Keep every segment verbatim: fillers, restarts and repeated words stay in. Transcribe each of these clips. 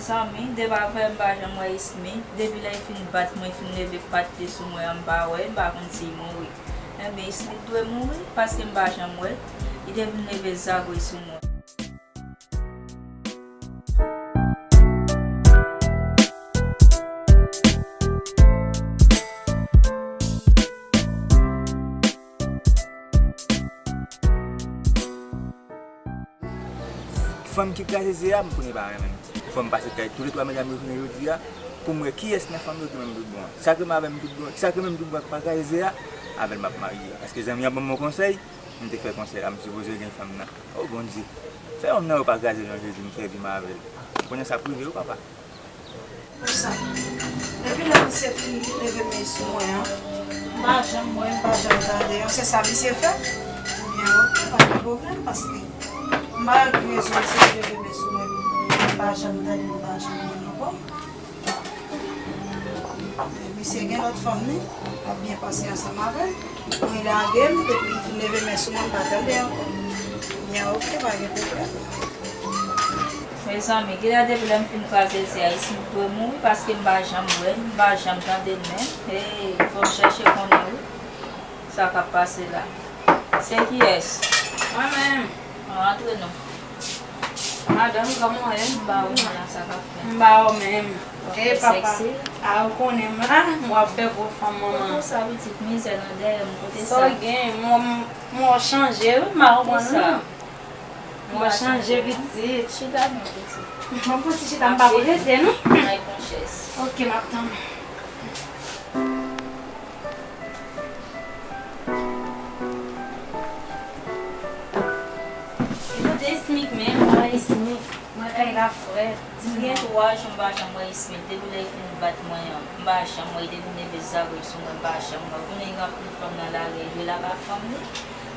Zanmi, depi avè m pa janm wè Ismi. Depi lè l fin bat mwen, fin leve pat li sou mwen an, m pa wè, m pa konn si l mouri. Enben, Ismi dwe mouri, paske m pa janm wè l. Li te vin leve zagwè sou mwen. Fanm ki kraze ze a, m konnen pa renmen m. Fò m pase kay toulètwa medam yo jounen jodi a, pou m wè kiyès nan fanm yo ki renmen m tout bon an. Sa k renmen avè m tout bon, sa k renmen m tout bon ak pa kraze ze a, avè l m ap marye. Paske zanmi an ban m yon konsèy, m te fè konsèy la, m sipoze gen fanm nan. O Bondye, fè yonn nan yo pa kraze l yon jodi, m fè vi m avè l. M konnen sa ap rive wi papa. Konsa, depi lè misye fin leve men sou mwen an, m pa janm wè, m pa janm tande. Èske sa misye fè? Ebyen, oke, pa gen pwoblèm, paske m pa wè ki rezon misye te leve men sou mwen. M pa janm tande, m pa janm wè ankò. Misye gen lòt fanm li, l ap byen pase ansanm avè l. Mwen lage m, depi li fin leve men sou mwen, m pa tande ankò. Ebyen, oke, pa gen pwoblèm. Mezanmi, kilè depi lè m fin kraze ze a, Ismi dwe mouri paske m pa janm wè l, m pa janm tande l menm. Hey, fò m chèche konnen wi sa k ap pase la. Se kiyès? Mwen menm. Antre non. Madanm, kòman w ye? M ba ou menm la, sa k ap fèt? M ba ou menm. E papa, a ou konnen m la, m w ap fè gwo fanm manman. Kote w sa pitit, mizè nan dèyè m, kote sa? Sa w gen, m wè w chanje wi, m pa konprann non. M wè w chanje pitit. Chita non pitit. M ap pran ti chita, m pa prese non. Ay pran chèz. Ok, m ap tann ou. Kote Ismic menm? Ay Ismic, mwen kay la frèt. Di m. Gen twa jou m pa janm wè Ismic. Depi lè l fin bat mwen an, m pa janm wè l. Depi m leve zagwè sou mwen, m pa janm wè l. Konnen gen anpil fanm nan lari, jwe l ak fanm li.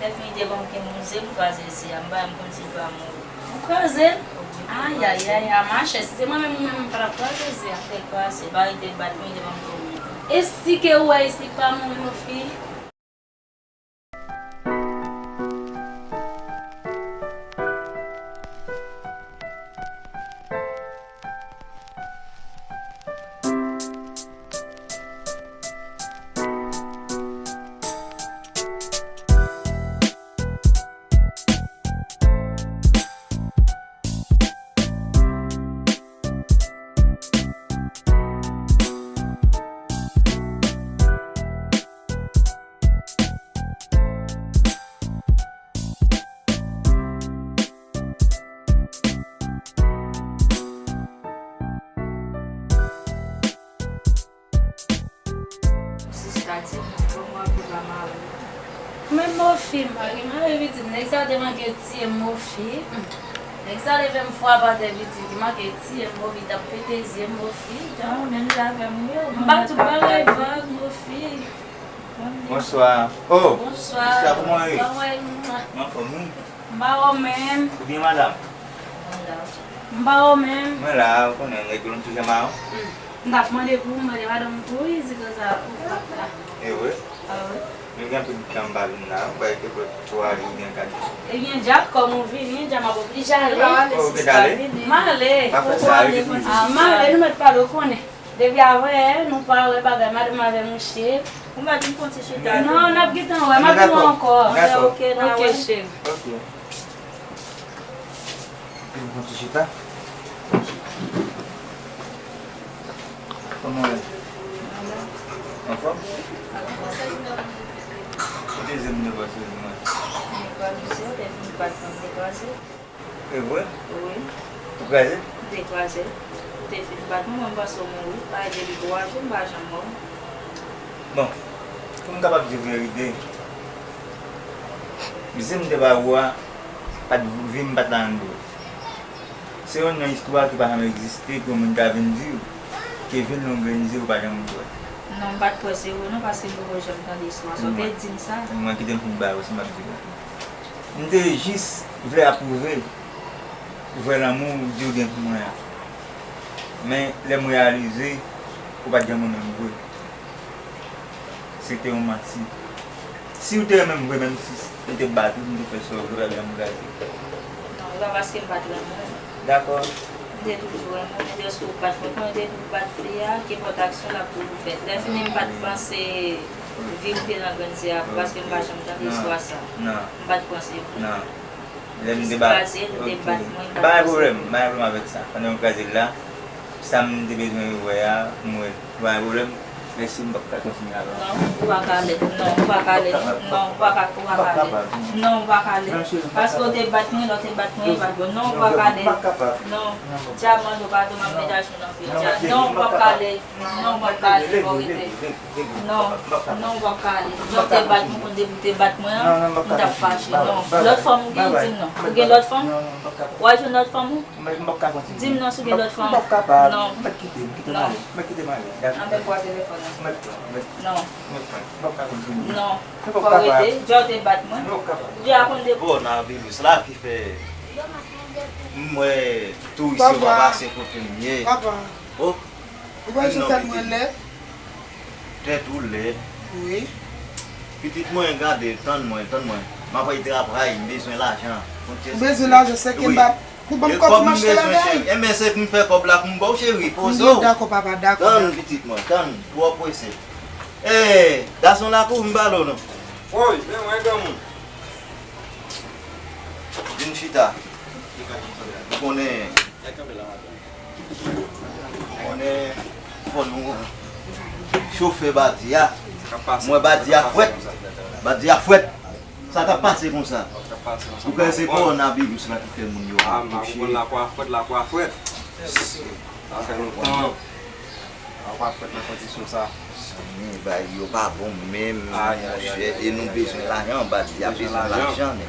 Lè fini te ban m kenz ze pou kraze ze a, m pa menm konn si l pa mouri. Ou kraze l? Ayayay, a machè, si se mwen menm ou menm m pa t ap kraze ze a. Te kraze, pa rete bat mwen, te ban m kenz ze. E si ke ou wè Ismic pa mouri non fi? Sista di m, kòman w ap viv a mari w? Mwen mò fi m pa gen mari pitit, nèg sa te manke tiye m mò fi. Nèg sa leve m frape atè pitit, li manke tiye m mò fi, t ap pete zye m mò fi. Non, menm jan avè m wi. M pa tout bagay vag mò fi. Bonswa. Oh! Bonswa. Sista, kòman w ye? Kòman w ye? M anfòm wi. M pa wè w menm. Ou byen madanm? M pa wè w menm. Mwen la, ou konnen, nèg yo nou toujou mawon. M t ap mande pou ou, m mande madanm pou ou, li di konsa ou p ap la. E vre? A wi. Men gen anpil tan m pa vin la, ou pa rete pran twa jou oubyen kat jou. Ebyen dja, kòm ou vini, dja m ap oblije ale. Ou oblije ale? M ale. Pa fè sa, rete pou jodi. M ale, nou mèt pale, ou konnen. Depi avè nou pa wè bagay madanm avè mouche. Ou mèt vin pran ti chita. Non, n ap gentan wè, m ap vin wè ankò. Dakò. Ok, n a wè. Ok cheri. Ok. Vin pran ti chita. Kòman w ye? Anfòm? Kote zye m te pase pou mwen? Mwen pa misye, te vin bat mwen, te kraze. E vre? Wi. Ou kraze? M te kraze. Ou te fin bat mwen, mwen m panse w mouri. Parèt depi twa jou, m pa janm wè w. Bon, pou m kapab di w verite, zye m te ba ou a, pa t, vi m pa t la anndan l. Se youn nan istwa ki pa janm egziste pou yon moun ta vin di w ke vi l yon grenn zye ou pa janm kwè. Non, m pa t kwè se vre non, paske m poko janm tande istwa sa. Ou te di m sa. Mwen kite m fin ba ou, si m ap di w. M te jis vle apwouve vrè lanmou ou di w gen pou mwen an. Men lè m reyalize ou pa t janm renmen m vre, se te yon manti. Si w te renmen m vre, menm si m te bat ou, m te fè sa w vle, w pa t janm kraze. Non, e pa paske m pa t renmen w. Dakò. Mwen te toujou renmen w, men dèske w bat mwen, konnen depi w bat fi a, kenpòt aksyon l ap toujou fèt. Lè fini, m pa t panse vi m te nan grenn se a pou, paske m pa janm tande istwa sa. M pa t panse vre. Lè m te bat, kraze l, ou te bat mwen, m pa t panse vre. Pa gen pwoblèm, pa gen pwoblèm avèk sa. Pandan w kraze l la, sa m te bezwen wè a, m wè l. Pa gen pwoblèm. Mèsi, m p ap ka kontinye avè w. Non, ou pa ka ale. Non, ou pa ka ale. Non, ou pa ka, ou pa ka ale. Non, ou pa ka ale. Paske w te bat mwen, lè w te bat mwen, e pa t bon. Non, ou pa ka ale. Non. Dja mande w padon, m ap met ajenou nan pye w. Non, ou p ap ka ale. Non, ou p ap ka ale, fò w rete. Non, non, ou p ap ka ale. Lè w te bat mwen, konn depi w te bat mwen an, m t ap fache. Non. Lòt fanm ou gen, di m non. Ou gen lòt fanm? W al jwenn lòt fanm ou? M p ap ka kontinye. Di m non si w gen lòt fanm. M p ap kapab. Non. M mèt kite, m kite m ale. M mèt kite m ale. Dakò. Anben pran telefòn nan. M mèt pran, m mèt, non, m mèt pran. M p ap ka kontinye. Non. M p ap kapab. Fò w rete. Djè w te bat mwen. M p ap kapab. Djè a konn de. Kowonaviris la ki fè m wè touris yo pa pase kote m ye. Papa. Oh. Ou pa sou tèt mwen lè? Tèt ou lè. Wi. Pitit mwen, gade, tann mwen, tann mwen. M ap al travay, m bezwen lajan. Ou bezwen lajan, se ke m pa pou ban m kòb pou m achte bagay. Enben, se pou m fè kòb la pou m ba w, cheri, poze w. Dakò, papa, dakò. Tann, pitit mwen, tann, twò prese. Eh, gason lakou, m pale w non. Woy, men mwen granmoun. Vin chita. Ou konnen. Konnen fò nou chofe badi a. Mwen badi a fwèt. Badi a fwèt. Sa k ap pase konsa? Ou kwè se kowonaviris la ki fè moun yo touche? Sa fè lontan. Sa pa fèt nan kondisyon sa. Zanmi, bagay yo pa bon menm, monchè, e nou bezwen lajan, badi a bezwen lajan, men.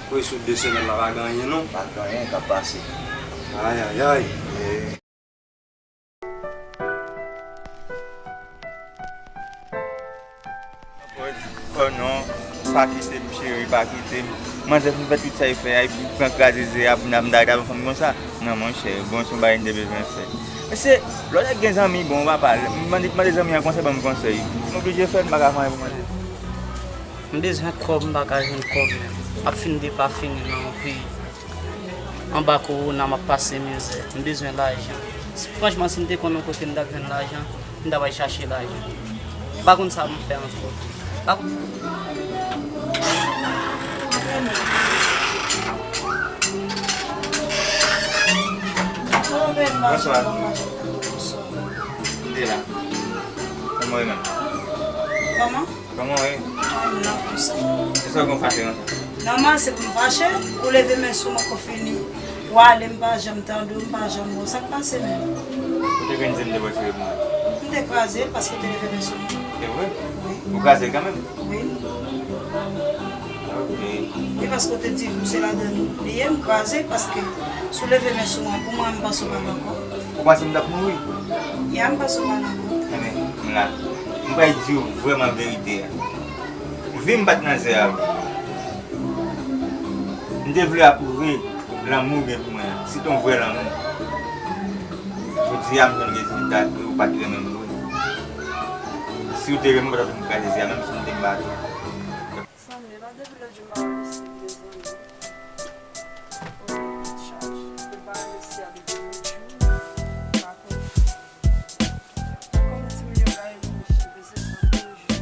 Apre sou de semèn la pa gen anyen non. Pa gen anyen k ap pase. Ayayay. Oh non, pa kite m cheri, pa kite m. Manzè fin fè tout sa l fè a, epi l pran kraze ze a, pou n ap, m ta, ta fè fanm konsa. Non, monchè, bon, se yon bagay m te bezwen fè. Mesye, lè w gen zanmi bon, papa, mande, mande zanmi an konsèy, ban m konsèy. M oblije fè l, m pa ka fè anyen pou manzè. M bezwen kòb, m pa ka jwenn kòb menm. M ap fin depafini nan yon peyi. Anba kowona, m ap pase mizè. M bezwen lajan. Franchman, si m te konn yon kote m t ap jwenn lajan, m t ap al chache lajan. M pa konn sa pou m fè ankò. Pa konn. Bonswa. M te la. Kòman w ye menm? Kòman? Kòman w ye? Mwen la konsa. Se sa w gen w fache konsa? Nòmal, se pou m fache. Ou leve men sou mwen, kou fini. Ou ale, m pa janm tande w, m pa janm wè w. Sa k pase menm? Ou te konn di m te pral tire pou mwen. M te kraze l paske w te leve men sou mwen. Se vre? Wi. Ou kraze l kanmenm? Wi. Ok. E paske w te di m se ladan li ye, m kraze l paske si w leve men sou mwen, pou mwen, m panse w pa dakò. Ou panse m t ap mouri? Ya, m panse w pa dakò. Ebyen, m la. M pral di w vrèman verite a. Vi m pa t nan zè a vre. M te vle apwouve lanmou w gen pou mwen an. Se t on vrè lanmou. Jodi a, m jwenn rezilta ke ou pa t renmen m vre. Si w te renmen m, ou pa t ap vin kraze ze a, menm si m te bat ou. Sanble pa depi lòt jou m pa resevwa zanmi. Oubyen m chaje, m pa resevwa depi lòt jou. M pa konn. Kòman timoun yo ka reflechi, bezwen tann yon jou.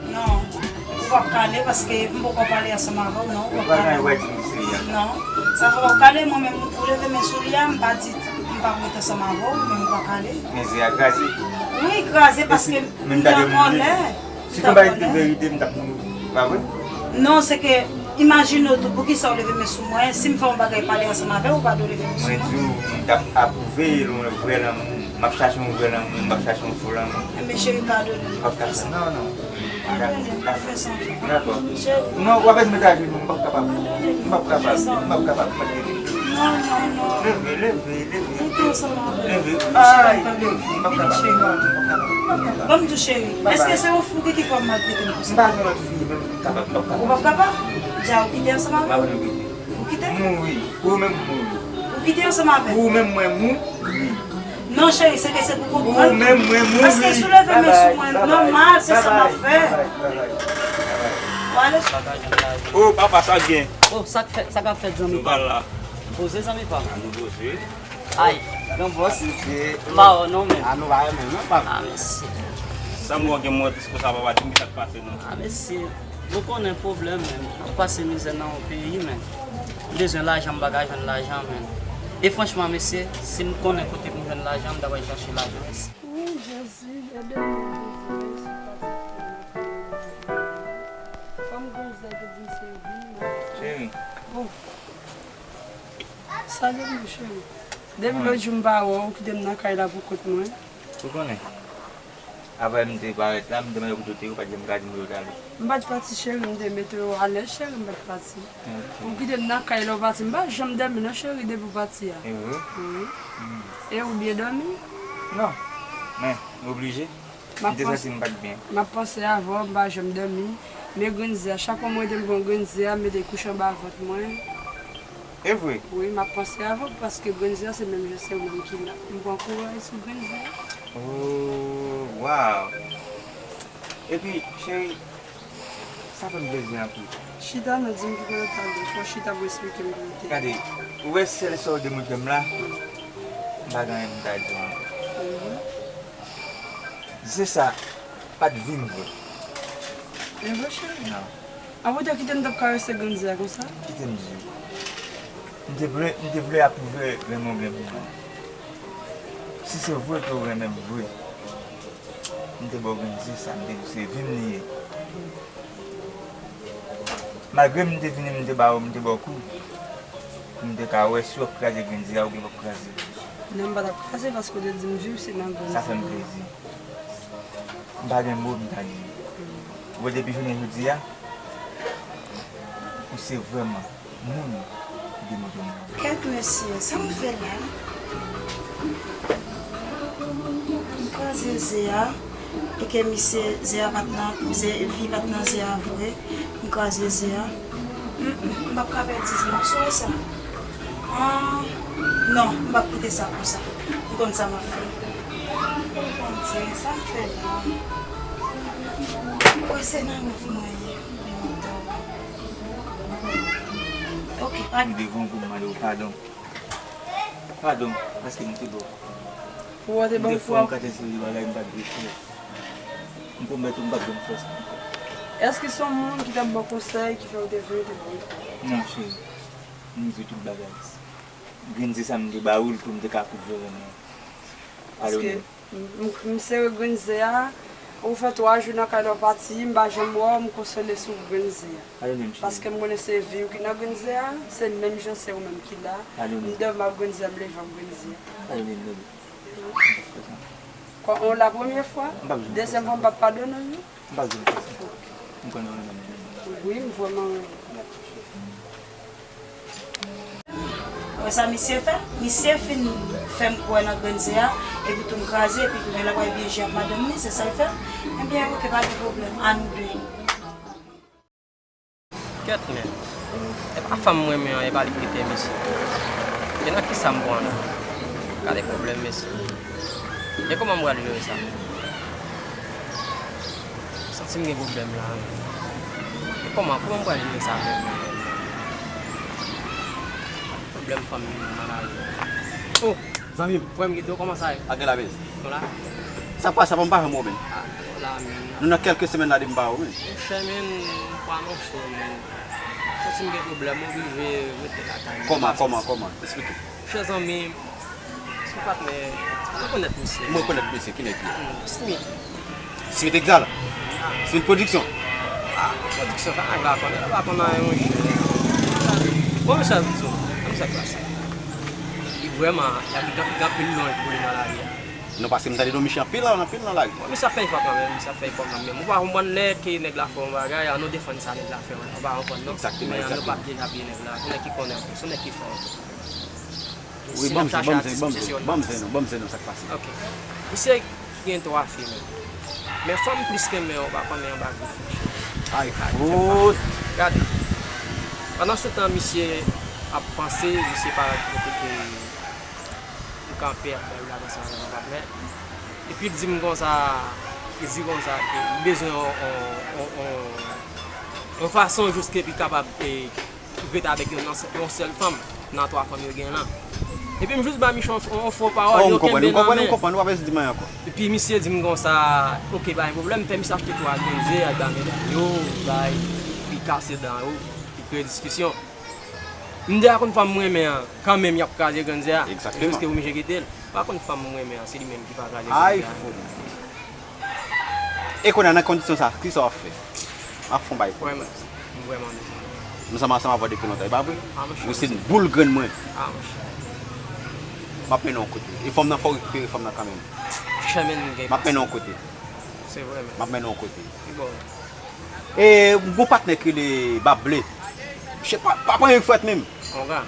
Non, ou p ap ka ale paske m poko pale ansanm avè w, non, ou p ap ka ale. Non, sa fè w ap ka ale, mwen menm, ou leve men sou li a, m pa di, m p ap rete ansanm avè w, men ou p ap ka ale. Men ze a kraze. Wi, kraze paske m te an kòlè. Si te bay de verite, m t ap mouri. Pa vre? Non, se ke, imajine w tou, poukisa w leve men sou mwen? Si m fè yon bagay, pale ansanm avè w, ou pa dwe leve men sou mwen. Mwen di w, m t ap apwouve yon vrè lanmou. M ap chache yon vrè lanmou, m ap chache yon fo lanmou. Enben, cheri, padone m, m p ap fè sa. Non, non. Padone m, m p ap fè sa ankò. Dakò. Cheri. Non, w ap mete ajenou, m p ap kapab. M p ap kapab, m p ap kapab, m p ap kapab. Non, non, non. Leve, leve, leve. Rete ansanm avè m. Leve. Ay, leve, m p ap kapab. Non, non, m p ap kapab. Ban m di w, cheri. Èske se yon fi w gen ki fè w maltrete m konsa? M pa gen lòt fi, menm m kapab, m p ap kapab. Ou p ap kapab? Dja ou kite ansanm avè m? M pa vle kite. Ou kite? Mouri. Ou menm mouri. Ou kite ansanm avè m? Ou menm mwen mouri. Non, cheri, se ke se pou konprann. Ou menm mwen mouri. Paske si w leve men sou mwen, nòmal, se sa m ap fè. Bye bye, bye bye, bye bye. Alo. Bagay jan la. Oh, papa, sa k gen? Oh, sa k fèt, sa k ap fèt, zanmi pa m? Nou pa la. Poze, zanmi pa m. A nou poze. Ay, gran bòs. M pa wè w non, men. A nou pa wè menm non, papa. A, mèsi. Sa m wè gen mwen plis konsa, papa, di m ki sa k pase non. A, mèsi. Ou konnen pwoblèm, men. M ap pase mizè nan yon peyi, men. M bezwen lajan, m pa ka jwenn lajan, men. E franchman, mesye, si m konnen kote pou m jwenn lajan, m ta pral chache lajan, mèsi. Wi, Jezi, ede m nan bezwen sou pati pou mwen. Kòm Gonzè te di m se vin, mwen. Cheri. Oh. Salye m, cheri. Depi lòt jou m pa wè w, ou kite m nan kay la pou kont mwen. Ou konnen. Apre m te parèt la, m te mande w kote w te ye, ou pa t janm ka di m kote w t ale. M pa t pati, cheri, m te mete w alèz, cheri, m pa t pati. Ok. Ou kite m nan kay la, ou pati. M pa janm dòmi non, cheri, depi w pati a. E vre? Wi. Hmm. E ou byen dòmi? Non. Men, oblije. M te santi m pa t byen. M ap panse avè w, m pa janm dòmi. Men grenn zè a, chak fwa m rete m pran grenn zè a, m mete kouch anba vant mwen. E vre? Wi, m ap panse avè w, paske grenn zè a se menm jan se ou menm ki la. M pran kouraj sou grenn zè a. Oh, wow. Epi, cheri, sa fè m plezi anpil. Chita non, di m ki kote w t ale. Fò w chita pou w esplike m kote w te ye. Gade, ou wè sèl sa w demontre m la, m pa gen anyen pou m ta di w ankò. Mhm. Zè sa pa t vin vre. E vre, cheri? Non. Apre w te kite m t ap karese grenn zè a konsa? Kite m di w. M te vle, m te vle apwouve renmen w gen pou mwen. Si se vre ke w renmen m vre, m te ba w grenn zè sa, m te di w se vi m li ye. Malgre m te vini, m te ba w, m te ba w kou, pou m te ka wè si w ap kraze grenn zè a oubyen w p ap kraze. Non, m pa t ap kraze paske w te di m vi w se nan grenn zè a. Sa fè m plezi. M pa gen mo m ta di. Ou wè depi jounen jodi a, ou se vrèman moun ki te mete m nan. Kèt mesye, sa m fè la? M kraze ze a, e ke misye, ze a pa t nan, ze, vi pa t nan ze a vre, m kraze ze a. Mm, mm, m p ap ka pèdi ze a, m ap sove sa. Ah, non, m p ap kite sa konsa. M konn sa m ap fè. Bondye, sa m fè la? Kwè se nan rèv mwen ye. Ok, pa... M devan w pou m mande w padon. Padon, paske m te ba w. Ou te ba m fwa. M te fè yon kantite seri de bagay m pa t dwe fè. M pwomèt ou m p ap janm fè sa ankò. Èske se yon moun ki t ap ba w konsèy ki fè w te vle te ba w? Non, cheri. M di w tout bagay. Grenn ze sa m te ba ou l pou m te ka kouvri renmen. Paske m, m, m sere grenn ze a, ou fè twa jou nan kay la w pati, m pa janm wè w, m konsantre sou grenn ze a. Paske m konnen se vi w ki nan grenn ze a, se menm jan se ou menm ki la. M dòmi ak grenn ze a, m leve ak grenn ze a. Kon, on la premye fwa, dezyèm fwa, m p ap padone w, non. M pa bezwen fè sa. M konnen w renmen m. Wi, m vrèman renmen w. Wè sa misye fè? Misye fin fè m kwè nan grenn ze a, epi tou m kraze, epi kounye a l ap al byen jwe ak madanm li, se sa l fè? Ebyen, oke, pa gen pwoblèm, a nou de. Kèt, men. E pa fanm mwen renmen an, e pa li ki te mesye. E nan kisa m pran la? Gade pwoblèm, mesye. E kòman m pral jere sa? M santi m gen pwoblèm la, men. E kòman, kòman m pral jere sa, men? Pwoblèm fanmi m nan lari. Oh! Zanmi m. Frè m, kite w, kòman sa ye? Pa gen la, men. Nou la? Sa pase, sa pa m pa wè w, men. Ah, nou la, men. Nou nan kèlke semèn la depi m pa wè w, men. Monchè, men, m pa monchè, men. Santi m gen pwoblèm, m oblije rete lakay mwen. Kòman, kòman, kòman? Eksplike. Monchè, zanmi m, se yon patnè, m rekonèt misye. M rekonèt misye, ki nèg li ye? Hmm, Smith. Smith Exal. Smith Production. Ah, Production, sa nèg la konnen, nèg la konnen yon jè. Bon, mesye, Abidjan, sa misye klasik. Li vrèman, li gen, li gen anpil non pou li nan lari a. Non, paske m tande non misye anpil, anpil nan lari. Bon, misye ap fè efò kanmenm, misye ap fè efò kanmenm. Ou pa konprann lè ke nèg la fè yon bagay, an nou defann sa nèg la fè, ou pa konprann non. Egzakteman, egzakteman. Men an nou pa dezabiye nèg la, se nèg ki konnen anpil, se nèg ki fò anpil. Wi, ban m zen, ban m zen, ban m zen, ban m zen non, ban m zen non, sa k pase? Ok. Misye gen twa fi, men. Men fanm plis renmen an, ou pa konnen anba gwo fouch. Ay, fout. Gade. Pandan se tan, misye ap panse, misye parèt kote ke li kanpe ap bay blague ansanm avèk yon patnè. Epi l di m konsa, li di konsa ke li bezwen yon, yon, yon, yon, yon fason jis ke li kapab, e, rete avèk yon, yon sèl fanm nan twa fanm yo gen lan. Epi m jis ba misye yon, yon fo pawòl, yo kenbe nan men. Oh, m konprann, m konprann, m konprann, ou pa bezwen di m anyen ankò. Epi misye di m konsa, oke, pa gen pwoblèm, fè misye achte twa grenn ze, al ba medam yo, bay, li kase dan yo, li kreye diskisyon. M deja konn fanm m renmen an, kanmenm y ap kraze grenn ze a. Egzakteman. Jiske pou misye kite l. Pa konn fanm m renmen an, se li menm ki pa kraze grenn ze a. Ay, fou. E kounye a, nan kondisyon sa, kisa w ap fè? M ap fè yon bagay pou ou. Vrèman, m vrèman bezwen. Nou sanm ansanm avè w depi lontan, e pa vre? Ah, monchè. Ou se boul grenn mwen. Ah, monchè. M ap mennen w yon kote. E fanm nan, fò w rekipere fanm nan kanmenm. Chèmen n gen. M ap mennen w yon kote. Se vre, men. M ap mennen w yon kote. Ki bò? E, m gon patnè ki rele Bab Ble. Misye pa, pa pran anyen k frèt menm. Konga.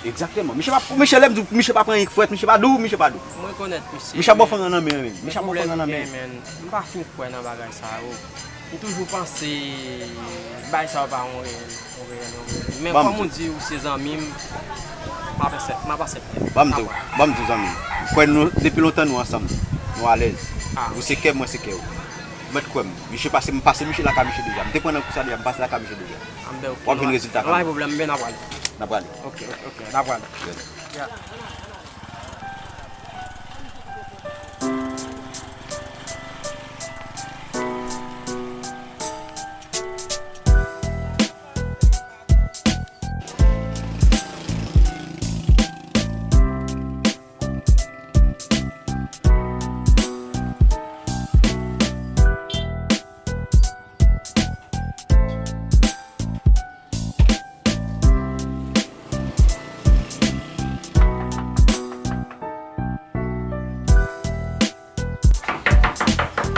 Egzakteman. Misye pa, misye lè m di w, misye pa pran anyen k frèt, misye pa dou, misye pa dou. Mwen rekonèt misye. Misye ap ba w fanm nan nan men, men. Misye ap ba w fanm nan nan men. Men, men, m pa fin kwè nan bagay sa yo. M toujou panse bagay sa yo pa yon reyèl, yon reyèl, yon reyèl. Men kòm ou di ou se zanmi m, m ap aksèp-, m ap aksepte. Ban m di w, ban m di w zanmi m. M kwè nou, depi lontan nou ansanm, nou alèz. Ah. Ou se kè m, mwen se kè w. Ou mèt kwè m. Misye pase, m pase misye lakay misye deja. M te pran nan kou sa deja, m pase lakay misye deja. Ah, m bè, oke. W ap jwenn rezilta kanmenm. Pa gen pwoblèm, men n a prale. N a prale. Oke, oke, oke, n a prale. Yeah.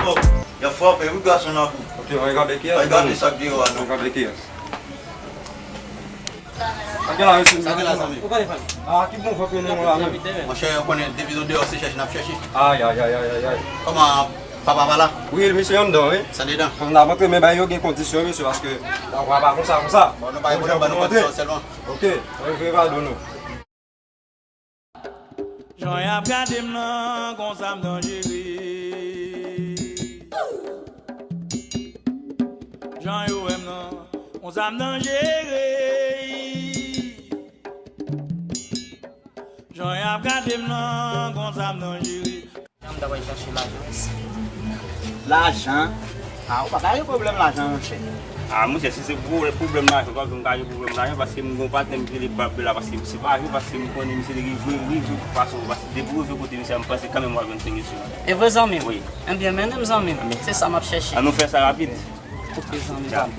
Oh, y ap frape wi gason nan kou. Ok, ann gade kiyès. Ann gade sa k deyò a non. Ann gade kiyès. Sa gen la, mesye? Sa gen la, zanmi? Ou konnen fanmi? Ah, ki bon fanmi nou la menm? Monchè, ou konnen depi nou deyò se chèche n ap chèche. Ay, ay, ay, ay, ay, ay. Kòman papa pa la? Wi, misye anndan, wi. Sa dedan? Fò n ap antre, men bay yo gen kondisyon, mesye, paske la pa konsa, konsa. Bon, nou pa gen pwoblèm, ban nou kondisyon sèlman. Ok, mwen vle pardon nou. Jan y ap gade m nan, konsa m danjere. Jan yo wè m nan, konsa m danjere. Jan y ap gade m nan, konsa m danjere. Jan m ta pral chache lajan. Lajan? Ah, ou pa ka gen pwoblèm lajan, monchè. Ah, monchè, si se pwoblèm lajan, pa vle m ka gen pwoblèm lajan, paske m gon patnè m ki rele Bab la, paske se pa jwe, paske m konnen misye te rive, rive tout fason, paske depi w rive kote misye a, m panse kanmenm w ap jwenn solisyon. E vre, zanmi m? Wi. Ebyen, mennen m, zanmi m. Se sa m ap chèche. Ann nou fè sa rapid. Ok, zanmi pam.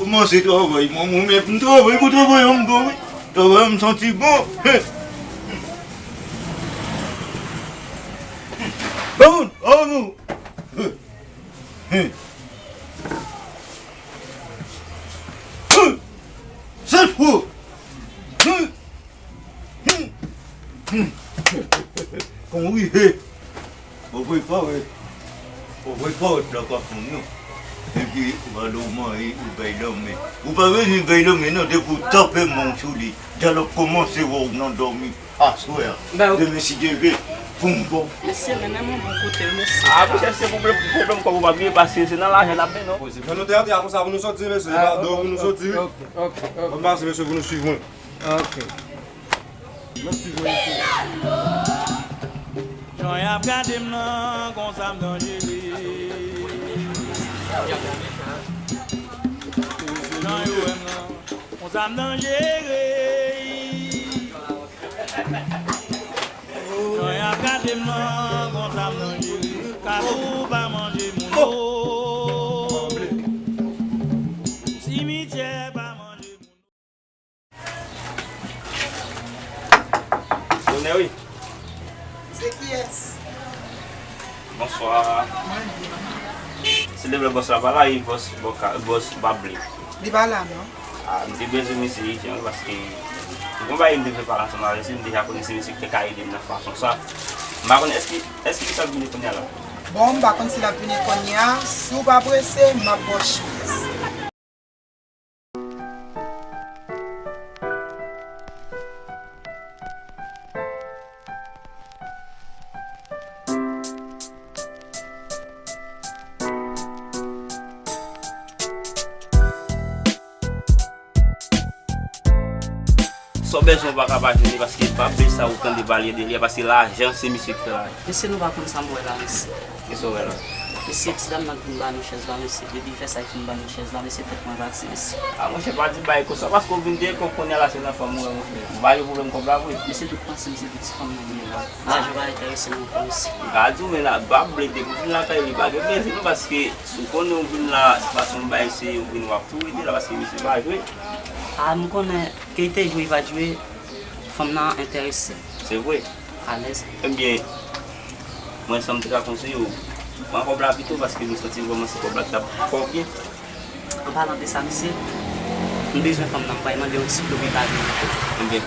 Kòmanse travay, manman, men pou m travay, pou travay an m bon, wi. Travay an m santi bon. Hen. Bon, bon. Hen. Hen. Sèt fwa. Hen. Kon rive. Ou prepare. Ou prepare lakay moun yo. Epi, ou pa dwe manje, ou bay lanmen. Ou pa bezwen bay lanmen, non, depi ou tape men w sou li. Dyalòg kòmanse wè w nan dòmi. Aswè a. Demen si Dye vle, pou m bon. Mesye, mennen m yon bon kote, mesye. Ah, monchè, se pwoblèm, pwoblèm kòb ou pa bliye, paske se nan lajan n ap mennen w. Fò nou te antre a konsa pou nou soti, mesye. Se pa deyò pou nou soti, wi. Ok, ok, ok. Bon, pase, mesye, pou nou swiv mwen. Ok. Mwen swiv mwen isit. Jan y ap gade m nan, konsa m danjere. Jan yo wè m nan, konsa m danjere. Jan y ap gade m nan, konsa m danjere. Kafou pa manje moun, o. Simityè pa manje moun. Bonè wi. Se kiyès? Bonswa. Silvouplè, bòs la pa la, e bòs, bòs Bab li. Li pa la non. Ah, m te bezwen misye ijan wi, paske m gon bagay m te vle pale ansanm avè misye, m deja konnen se misye ki te ka ede m nan fason sa. M pa konnen èske, èske misye ap vini kounye a la? Bon, m pa konn si l ap vini kounye a. Si w pa prese, m ap ba w chans. Ou bezwen ou pa ka pa jwenn li, paske pa bezwen sa ou tande pale de li a, paske lajan se misye ki fè lajan. Mesye, nou pa konn sa m wè la, mesye. Kisa w wè la? Mesye, ti dam nan k vin ba nou chèz la, mesye, depi l fè sa, l fin ba nou chèz la, mesye, tèt mwen pati, mesye. A, monchè, pa di bagay konsa, paske w vin deyò, kounye a la se nan fanm ou wè, monchè. M pa gen pwoblèm kòb la vre. Mesye, tout panse m se pou ti fanm nan li ye la. Lajan pa enterese m ankò, mesye. M ka di w, men la, pa plede pou vin lakay li, pa gen plezi non, paske si w konnen w vin la, se pa se yon bagay serye w vin, w ap tou rete la, paske misye pa jwe. A, m konnen ke l te jwe, l pa t jwe, fanm nan enterese m. Se vre? Alèz. Ebyen, mwen sa m te ka konseye w, pran kòb la pito, paske m santi vrèman se kòb la ki t ap fè w byen. An palan de sa, mesye, m bezwen fanm nan, m pral mande yon ti dlo pou l pa vini. Ebyen,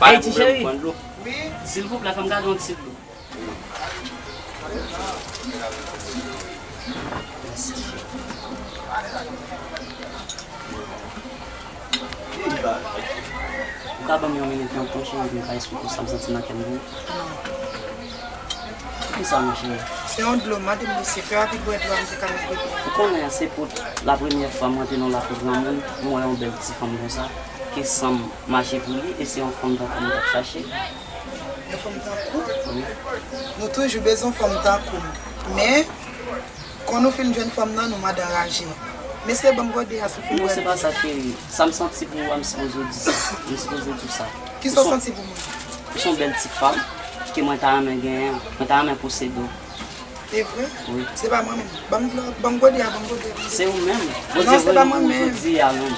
pa gen pwoblèm, ou pran dlo. Silvouplè, fè m gade yon ti dlo. Mèsi, cheri. Ou ka ban m yon minit nan tan, cheri, pou m ka esplike w sa m santi nan kè m pou ou? Poukisa, monchè? Se yon dlo, mande m, mesye, fè rapid, bwè dlo a, m te ka met dlo. Ou konnen, se pou la premyè fwa m rantre nan lakou granmoun, m wè yon bèl ti fanm konsa, ke san m mache pou li, e se yon fanm tankou m t ap chache. Yon fanm tankou? Wi. Nou toujou bezwen fanm tankou m. Men, kon nou fin jwenn fanm nan, nou mande anraje. Mesye, ban m gode a, si w fin... Non, se pa sa, cheri. Sa m santi pou ou a, m sipoze w di sa. M sipoze di w sa. Kisa w santi pou mwen? Ou se yon bèl ti fanm ke mwen ta renmen genyen, mwen ta renmen posede w. E vre? Wi. Se pa mwen menm. Ban m dlo, ban m gode a, ban m gode a, ban m gode a. Se ou menm. Non, se pa mwen menm. Jodi a menm.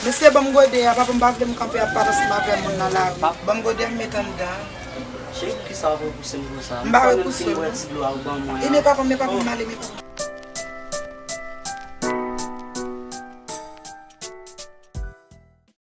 Mesye, ban m gode a, papa, m pa vle m kanpe ap pale ansanm avè moun nan lari. Ban m gode a, m met anndan. Cheri, poukisa w ap repouse m konsa? M pa repouse w non. Ou wè ti dlo a ou ban mwen an. E men papa, men papa, m ale met.